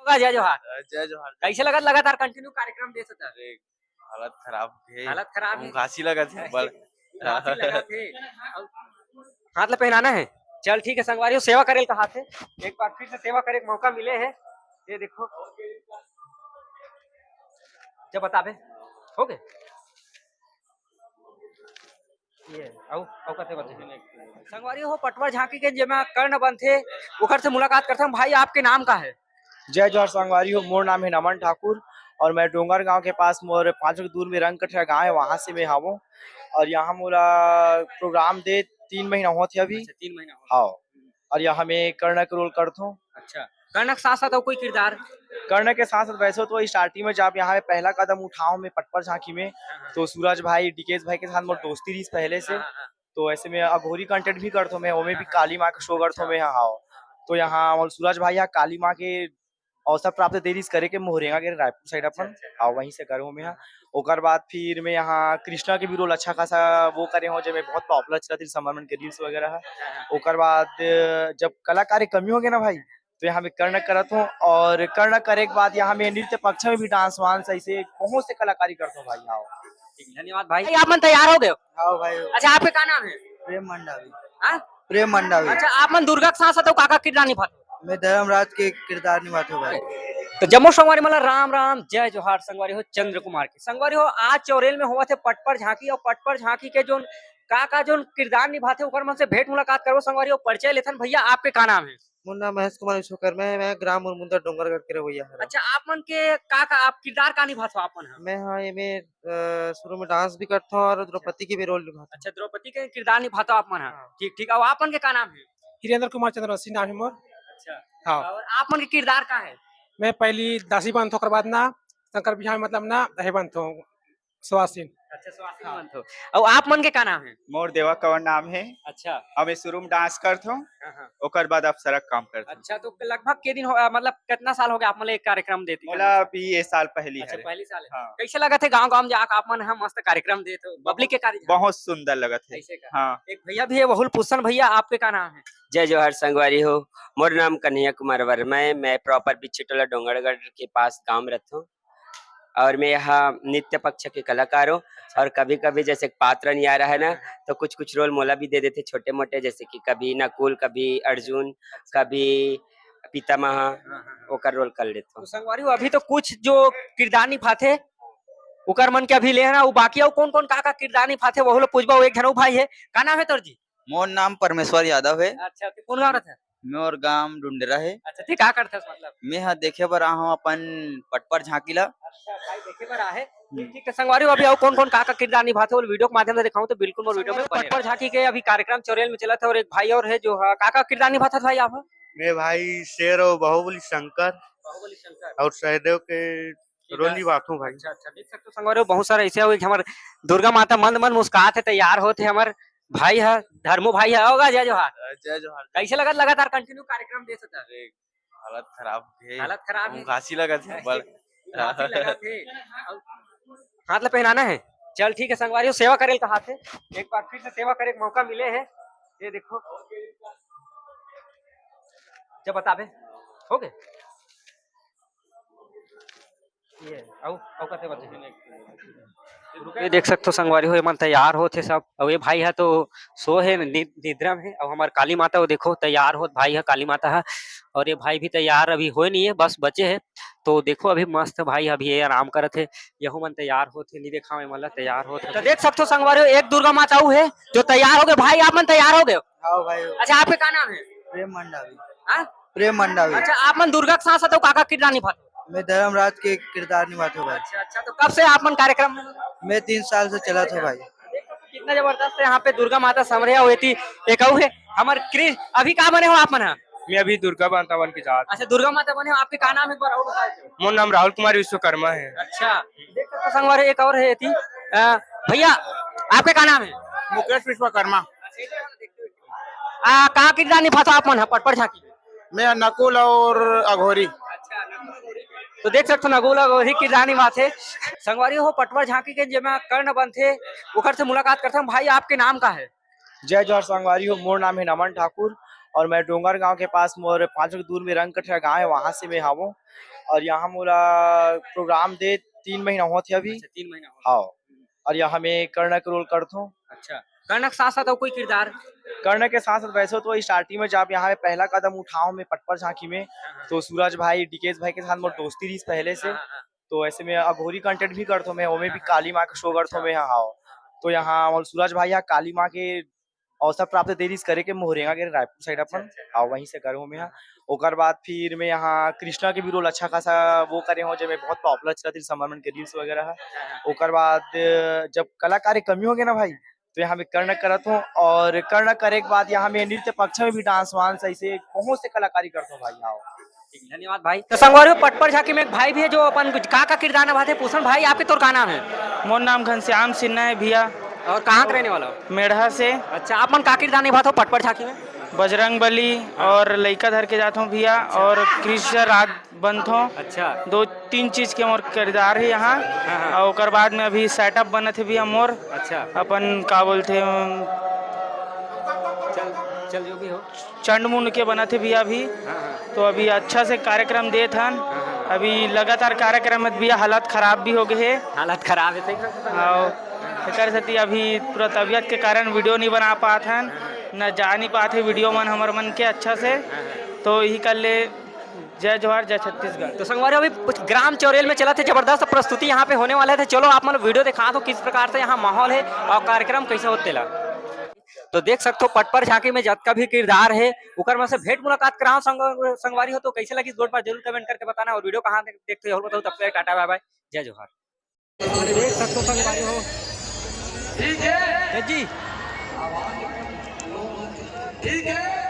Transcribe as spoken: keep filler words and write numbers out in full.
वाह, जय जोहार। जय जोहार। कैसे लगत लगातार कंटिन्यू कार्यक्रम देत हव? अरे, हालत खराब हे। हालत खराब हे। उंघासी लगत हे, बड़ उंघासी लगत हे। अउ हाथ ला पहनाना हे। चल ठीक हे संगवारी हो, सेवा करे ल कहाथे। एक बार फिर से सेवा करे के मौका मिले हे। ये देखो। जब बताबे। हो गे? ये, अउ, अउ कथे बचे? संगवारी हो, पटवर झांकी के जेमा कर्ण बनथे, ओकर से मुलाकात करथन। भाई, आपके नाम का हे? जय जोहार संगवारी हो, मोर नाम हे नमन ठाकुर और मैं डोंगरगांव के पास मोर पाँच किलोमीटर दूर में रंगकठिया गांव हे, वहां से मैं हावों। और यहां मोला प्रोग्राम दे तीन महीना होत हे अभी। अच्छा, तीन महीना होत हे। हाँ, और यहां मैं कर्ण के रोल करथों। अच्छा, कर्ण के साथ-साथ अउ कोई किरदार? कर्ण के साथ-साथ वैसे तो स्टार्टिंग में जब यहां मैं पहला कदम उठाओं मैं पटवर झांकी में, हाँ, हाँ। तो सूरज भाई, डीकेएस भाई के साथ मोर दोस्ती रहिस पहले से। हाँ, हाँ, हाँ। तो ऐसे में अघोरी कंटेंट भी करथों मैं, ओमे भी हाँ, हाँ। काली मां के शो करथों अच्छा। मैं, हाँ, हाँ। तो यहां मोर सूरज भाई ह काली मां के अवसर प्राप्त दे रहिस करे के मोहरेंगा के रायपुर साइड अच्छा, अपन, अच्छा। हाँ, वहीं से करे हों मैं ह। हाँ। ओकर बाद फिर मैं यहां कृष्णा के भी रोल अच्छा खासा वो करे हों, जेमे बहुत पॉपुलर चलत रहिस समर मन के रील्स वगैरह ह। हाँ, हाँ। ओकर बाद जब कलाकार के कमी हो गे ना भाई, तो यहां मैं कर्ण करत हों और कर्ण करे के बाद यहां मैं नृत्य पक्ष में भी डांस वांस ऐसे बहुत से कलाकारी करत हों भाई। हाँ। ठीक, धन्यवाद भाई। भाई, आप मन तैयार हो गए हो? हाँ भाई। अच्छा, आपके का नाम हे? प्रेम मंडावी। हाँ? प्रेम मंडावी। अच्छा, आप मन दुर्गा के साथ-साथ अउ का-का किरदार निभाथो? मैं धर्मराज के किरदार निभाथों भाई। तो जम्मो संगवारी मन ला राम राम, जय जोहार संगवारी हो, चंद्र कुमार के। संगवारी हो, आज चौरेल में होवत हे पटपर झांकी अउ पटपर झांकी के जोन का-का जोन किरदार निभाथे, ओकर मन से भेंट मुलाकात करबो संगवारी हो। परिचय लेथन भैया, आपके का नाम हे? मोर नाम महेश कुमार विश्वकर्मा हे, मैं ग्राम मुरमुंदा डोंगरगढ़ के रहवइया हरव। अच्छा, आप मन के का, का, आप किरदार का निभाथो आप मन ह? मैं ह एमे, अ, शुरू में डांस भी करथों और द्रौपदी के भी रोल निभाथों। अच्छा, द्रौपदी के किरदार निभाथो आप मन ह। हाँ। ठीक, ठीक। अउ आप मन के का नाम हे? हिरेंद्र कुमार चंद्रवंशी नाम हे मोर। अच्छा। हाँ। अउ आप मन के किरदार का हे? मैं पहली दासी बनथों, ओकर बाद ना शंकर बिहार मतलब ना हे बनथों। सुवासिन। अच्छा, सुवासिन हाँ। बनथो। अउ आप मन के का नाम हे? मोर देवा कंवर नाम हे। अच्छा। अउ मैं शुरू में डांस करथों, हाँ, हाँ। ओकर बाद अप्सरा के काम करथों। अच्छा, तो लगभग के दिन हो, अ, मतलब कितना साल हो गया आप मन ला एक कार्यक्रम देते मोला करने से? अभी ये साल पहली अच्छा, हरे। पहली साल हे। हाँ। कैसे लगत हे गांव-गांव में जाके आप मन ह मस्त कार्यक्रम देत हो, पब्लिक के कार्य? बहुत सुंदर लगत हे। ऐसे का? हाँ। एक भैया भी हे, वहुल पुसन भैया, आपके का नाम हे? जय जोहार संगवारी हो, मोर नाम कन्हैया कुमार वर्मा हे, मैं प्रॉपर बिच्छी टोला डोंगरगढ़ के पास गांव में रहथों। और मैं यहाँ नृत्य पक्ष के कलाकार हूँ। अच्छा। और कभी-कभी जैसे पात्र नहीं आ रहा है ना, हाँ, हाँ। तो कुछ-कुछ रोल मोला भी दे देथे छोटे-मोटे, जैसे कि कभी नकुल, कभी अर्जुन, अच्छा। कभी पितामह, हाँ, हाँ, हाँ। ओकर रोल कर लेथों। तो संगवारी हो, अभी तो कुछ जो किरदार निभाथे, ओकर मन के अभी ले हे ना, वो बाकी अउ कौन-कौन का-का किरदार निभाथे, वहू ला पूछबो। एक झन अउ भाई हे, का नाम हे तोर जी? मोर नाम परमेश्वर यादव हे। अच्छा, ते कोन गाँव रथे? मोर गांव डुंडेरा हे। अच्छा, ते का करथस मतलब? मैं ह देखे बर आए हंव अपन पटपर झांकी ला। अच्छा, भाई देखे बर आए हे। हम्म। ठीक, ठीक, तो संगवारी हो, अभी अउ कौन-कौन का-का किरदार निभाथे, वो वीडियो के माध्यम से दिखाऊं तो बिल्कुल मोर वीडियो में संगवारी हो, बने रहो। पटपर झांकी के अभी कार्यक्रम चौरेल में चलत हे और एक भाई और हे जो ह, का-का किरदार निभाथस भाई आप ह? मैं भाई शेर और बाहुबली शंकर बाहुबली शंकर। और सहदेव के रोल निभाथों भाई। अच्छा, अच्छा, देख सकथो संगवारी हो, बहुत सारा ऐसे हे कि हमर दुर्गा माता मंद मंद मुस्कात हे, तैयार होत हे हमर भाई ह, धर्मू भाई ह, होगा, जय जोहार। अ, जय जोहार। कैसे लगत लगातार कंटिन्यू कार्यक्रम देत हव? अरे, हालत खराब हे। हालत खराब हे। उंघासी लगत हे, बड़। उंघासी लगत हे। अउ हाथ ला पहनाना हे। चल, ठीक हे संगवारी हो, सेवा करे ल कहाथे। एक बार फिर से सेवा करे के मौका मिले हे। ये देखो। जब बताबे। हो गे? ये, अउ, अउ कथे बचे? ये देख सकथो संगवारी हो, एमन तैयार होत हे सब। अउ ये भाई ह तो सो हे, नि-, निद्रा में हे। अउ हमर काली माता, वो देखो, तैयार होत भाई ह, काली माता ह। अउ ये भाई भी तैयार अभी होए नहीं हे, बस बचे हे। तो देखो, अभी मस्त भाई अभी ये आराम करत हे। यहू मन तैयार होत हे, नहीं देखाव एमन ला तैयार होत हे। तो देख सकथो संगवारी हो, एक दुर्गा माता अउ हे, जो तैयार हो गे। भाई, आप मन तैयार हो गे? हाँ भाई। अच्छा, आपके का नाम हे? प्रेम मंडावी। हाँ? प्रेम मंडावी। अच्छा, आप मन दुर्गा के साथ साथ अउ का-का किरदार निभाथो? मैं धर्मराज के किरदार निभाथों भाई। अच्छा, अच्छा, तो कब से आप मन कार्यक्रम में? मैं तीन साल से चलत हों भाई। कितना जबरदस्त हे यहाँ पे दुर्गा माता समरे हे, वो एती एक अउ हे, हमर कृ-, अभी का बने हो आप मन ह? मैं अभी दुर्गा माता बन के जात। अच्छा, दुर्गा माता बने हो, आपके का नाम हे एक बार अउ बताओ। मोर नाम राहुल कुमार विश्वकर्मा हे। अच्छा, देख सकथो संगवारी हो, एक अउ हे एती। अ, भैया, आपके का नाम हे? मुकेश विश्वकर्मा। आ, का किरदार निभाथो आप मन ह पटपर झांकी? मैं नकुल और अघोरी। तो देख सकथो नकुल अघोरी किरदार निभाथे। संगवारी हो, पटपर झांकी के जेमा कर्ण बनथे, ओकर से मुलाकात करथन। भाई, आपके नाम का हे? जय जोहार संगवारी हो, मोर नाम हे नमन ठाकुर और मैं डोंगरगांव के पास मोर पाँच किलोमीटर दूर में रंगकठिया गांव हे, वहां से मैं हावों। और यहाँ मोला प्रोग्राम दे तीन महीना होत हे अभी। अच्छा, तीन महीना होत। हाँ। और यहाँ मैं कर्ण के रोल करथों। अच्छा, कर्ण के साथ साथ और कोई किरदार? कर्ण के साथ साथ वैसे तो स्टार्टिंग में जब यहाँ मैं पहला कदम उठाऊँ मैं पटपर झांकी में, हाँ, हाँ। तो सूरज भाई, डीकेएस भाई के साथ मोर दोस्ती रहिस पहले से। हाँ, हाँ, हाँ। तो ऐसे में अघोरी कंटेंट भी करथों मैं, ओमे भी हाँ, हाँ। काली माँ के शो करथों अच्छा। मैं, हाँ, हाँ। तो यहाँ और सूरज भाई यहाँ काली माँ के अवसर प्राप्त दे रहिस करे के मोहरेंगा के रायपुर साइड अपन, अच्छा, अच्छा। हाँ, वहीं से करे हों मैं, हाँ। हाँ। ओकर बाद फिर मैं यहाँ कृष्णा के भी रोल अच्छा खासा वो करे हों, जेमे बहुत पॉपुलर चलत रहिस समर मन के रील्स वगैरह। हाँ, हाँ। ओकर बाद जब कलाकार के कमी हो गया ना भाई, तो यहाँ मैं कर्ण करत हों और कर्ण करे के बाद यहाँ मैं नृत्य पक्ष में भी डांस वांस ऐसे बहुत से कलाकारी करत हों भाई। हाँ। ठीक, धन्यवाद भाई। तो संगवारी हो, पटपर झांकी में एक भाई भी है जो अपन कुछ का, का किरदार निभाथे। पूछन भाई, आपके तोर का नाम है? मोर नाम घनश्याम सिन्हा है भैया। और कहाँ के रहने वाला हो? मेढ़ा से। अच्छा, आप मन का किरदार निभाथो पटपर झांकी में? बजरंग बली हाँ। और लइका धर के जाथों भैया अच्छा। और कृष्ण राध बनथों। अच्छा। दो तीन चीज के मोर किरदार है यहाँ। हाँ, हाँ। और ओकर बाद में अभी सेटअप बनत है भैया मोर। अच्छा। अपन का बोलथे, चल, चल जो भी हो। चंडमुंड के बनत हे भैया अभी। हाँ, हाँ। तो अभी अच्छा से कार्यक्रम देत हन। हाँ, हाँ। अभी लगातार कार्यक्रम में भैया हालत खराब भी हो गए हे। हालत खराब है, सही बात है। हाँ, एकर सेती अभी पूरा तबीयत के कारण वीडियो नहीं बना पात हन, न जा नहीं पात हे वीडियो मन हमर मन के अच्छा से। हाँ, हाँ। तो यही कर ले, जय जोहार, जय छत्तीसगढ़। तो संगवारी, अभी कुछ ग्राम चौरेल में चलत हे जबरदस्त प्रस्तुति यहाँ पे होने वाला है। तो चलो आप मन वीडियो दिखा दो किस प्रकार से यहाँ माहौल है और कार्यक्रम कैसे होते ला। तो देख सकथो पटपर झांकी में जतका भी किरदार हे, ओकर मन से भेंट मुलाकात कराओ संग-, संगवारी हो। तो कैसे लगिस गोठ बात जरूर कमेंट करके बताना, और वीडियो कहाँ देख-, देखते हो बताओ। तब तक टाटा बाय बाय, जय जोहार। देख सकथो संगवारी हो। ठीक है। जी। ठीक है।